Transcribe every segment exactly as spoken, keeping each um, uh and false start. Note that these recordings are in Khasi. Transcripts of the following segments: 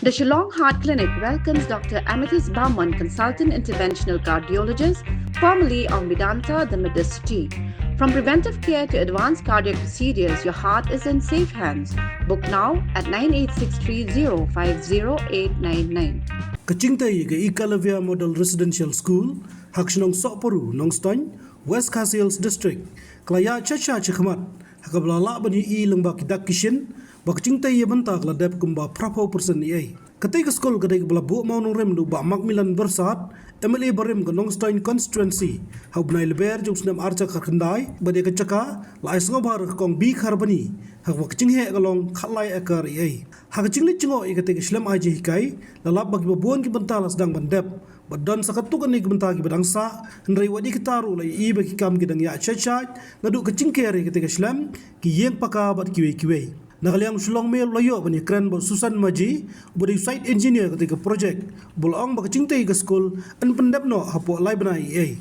The Shillong Heart Clinic welcomes Doctor Amethyst Barman, Consultant Interventional Cardiologist, formerly of Medanta, the Medicity. From preventive care to advanced cardiac procedures, your heart is in safe hands. Book now at nine eight six three zero five zero eight nine nine. Ka jingtei ka Ekalavya Model Residential School ha ka shnong Sohparu, Nongstoiñ, West Khasi Hills District, ka la ïaid sha sha shakhmat ha kaba la lah ban ïohi lyngba ki dak ki shin ba ka jingtei ïa bynta ka la dep kumba phra phew percent ei ei. Katei ka skul ka dei kaba la buh mawnongrim da u Bah Macmillan Byrsat, M L A barim ka Nongstoiñ Constituency, ha u bnai Lber jong u snem ar hajar khatkhyndai, bad ïa ka jaka la ai sngewbha da ka Kong B Kharbani, ha kaba ka jingheh ka long khatlai ekar ei ei. Ha ka jingleit jngoh ïa katei ka shlem ai jinghikai, la lap ba kiba bun ki bynta la sdang ban dep, bad don sa katto katne ki bynta kiba dang sah, hynrei wat ïa kita ruh la ïohi ba ki kam ki dang ïaid shait shait, naduh ka jingker ïa katei ka shlem, ki ïing paka bad kiwei kiwei. Na ka liang u Shillong Mail u la ïoh ban ïakren bad u Susan Maji, uba dei u site engineer katei ka project, uba la ong ba ka jingtei ka skul yn pyndep noh hapoh lai bnai ei ei.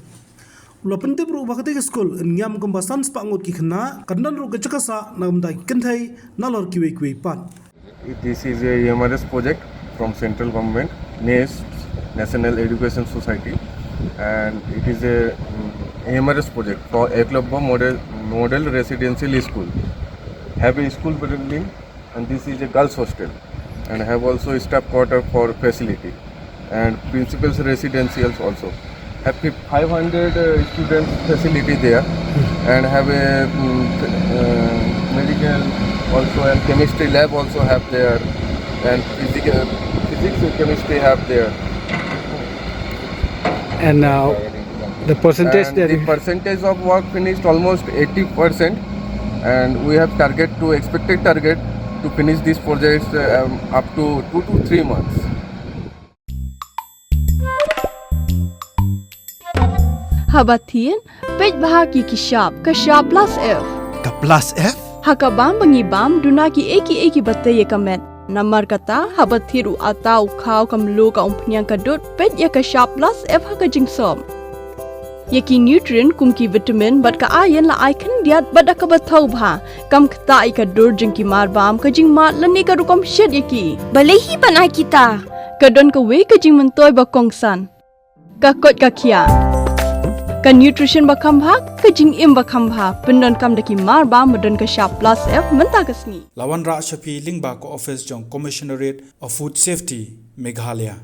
U la pyntip ruh ba katei ka skul yn ngiam kumba san spah ngut ki khynnah, kan don ruh ka jaka sah na ka bynta ki kynthei nalor kiwei kiwei pat. This is a E M R S project from central government, NEST, National Education Society, and it is a mm, E M R S project for Eklavya Model, Model Residential School. Have a school building, and this is a girls' hostel, and have also a staff quarter for facility, and principal's residential also. Have fif- five hundred uh, students facility there, and have a mm, uh, medical also and chemistry lab also have there, and physical physics and chemistry have there. And uh, the percentage And that the percentage of work finished almost eighty percent, and we have target to expected target to finish these projects uh, um, up to two to three months. Haba thied, peit bha ki ki shap, ka shap plus F. Ka plus F? Ha ka bam ba ngi bam, duna ki ei ki ei kiba tei ïa ka met. Namar kata, haba thied u atta u khaw ka mluh ka umphniang ka dud, peit ïa ka shap plus F ha ka jingsop. Ïa ki nutrient kum ki vitamin bad ka iron la ai khyndiat bad da kaba thaw bha. Kam ktah ïa ka dur jong ki mar bam, ka jingmad lane ka rukom shet ïa ki. Balei hi ban ai kita? Ka don kawei ka jingmyntoi ba kongsan. Ka koit ka khiah. Ka nutrition ba kham bha, ka jingim ba kham bha. Pyndonkam da ki mar bam ba don ka shap plus F mynta ka sngi. La wanrah sha phi lyngba ka office jong Commissionerate of Food Safety, Meghalaya.